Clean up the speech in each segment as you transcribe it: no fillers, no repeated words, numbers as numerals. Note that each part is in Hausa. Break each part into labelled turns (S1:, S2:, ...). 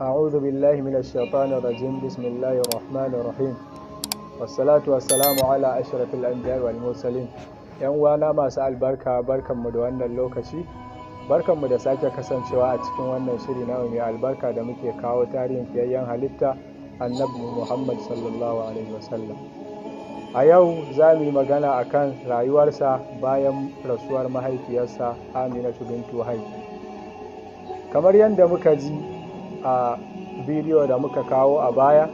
S1: أعوذ بالله من الشيطان الرجيم. بسم الله الرحمن الرحيم، والصلاة والسلام على أشرف الأنبياء والمرسلين. Yan uwana masu albarka, barkanmu da wannan lokaci, barkanmu da sake kasancewa a cikin wannan shiri na mai albarka da muke kawo tarihin fiyayyen halitta, Annabi Muhammad sallallahu alaihi wasallam. A yau za mu yi magana akan rayuwarsa bayan rasuwar mahaifiyarsa Aminatu bintu Wahab. Kamar yadda muka ji a bidiyo da muka kawo a baya,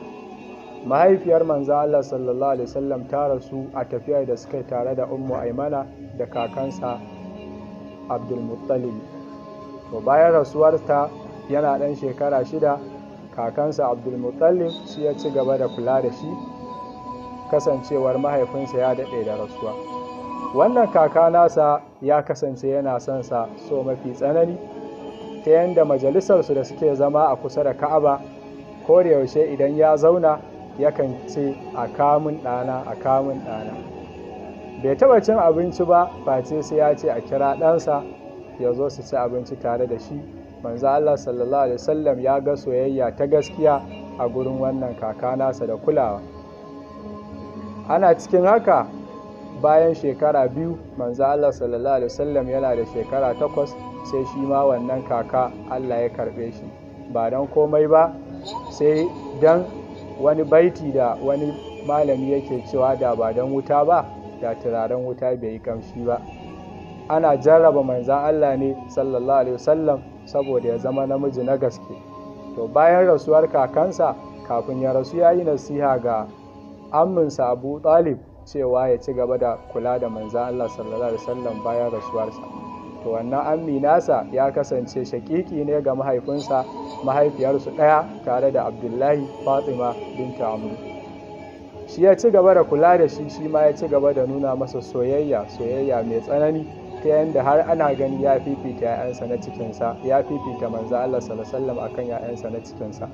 S1: mahaifiyar manzo Allah sallallahu alaihi wasallam ta rasu a tafiyar da suka yi tare da Ummu Aimana da kakansa Abdulmuttalib. To, bayan rasuwarta yana ɗan shekara 6, kakansa Abdulmuttalib shi ya ci gaba da kula da shi, kasancewar mahaifinsa ya daɗe da rasuwa. Wannan kaka nasa ya kasance yana son sa so mafi tsanani, ta yadda majalisarsu da suke zama a kusa da Ka'aba, ko da yaushe idan ya zauna yakan ce, "A kamun ɗana, a kamun ɗana." Bai taɓa cin abinci ba face sai ya ce a kira ɗansa ya zo su ci abinci tare da shi. Manzo Allah sallallahu alaihi wasallam ya ga soyayya ta gaskiya a gurin wannan kaka nasa da kulawa. Ana cikin haka, bayan shekara 2, manzo Allah sallallahu alaihi wasallam yana da shekara 8, sai shi ma wannan kaka Allah ya karɓe shi. Ba don komai ba sai don wani baiti da wani malami yake cewa, da ba don wuta ba, da turaren wuta bai yi kamshi ba. Ana jarraba manzan Allah ne sallallahu alaihi wasallam saboda ya zama namiji na gaske. To, bayan rasuwar kakansa, kafin ya rasu ya yi nasiha ga amminsa Abu Talib cewa ya ci gaba da kula da manzan Allah sallallahu alaihi wasallam bayan rasuwarsa. To, wannan ammi nasa ya kasance shakiki ne ga mahaifinsa, mahaifiyarsu ɗaya tare da Abdullahi, Fatima binta Amru. Shi ya ci gaba da kula da shi, shi ma ya ci gaba da nuna masa soyayya, soyayya mai tsanani, ta yadda har ana gani ya fifita 'ya'yansa na cikinsa, ya fifita manzo Allah sallallahu alaihi wasallam akan 'ya'yansa na cikinsa.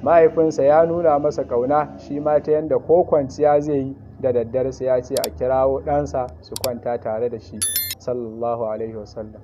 S1: Mahaifinsa ya nuna masa ƙauna, shi ma ta yadda ko kwanciya zai yi da daddare sai ya ce a kirawo ɗansa su kwanta tare da shi sallallahu alaihi wasallam.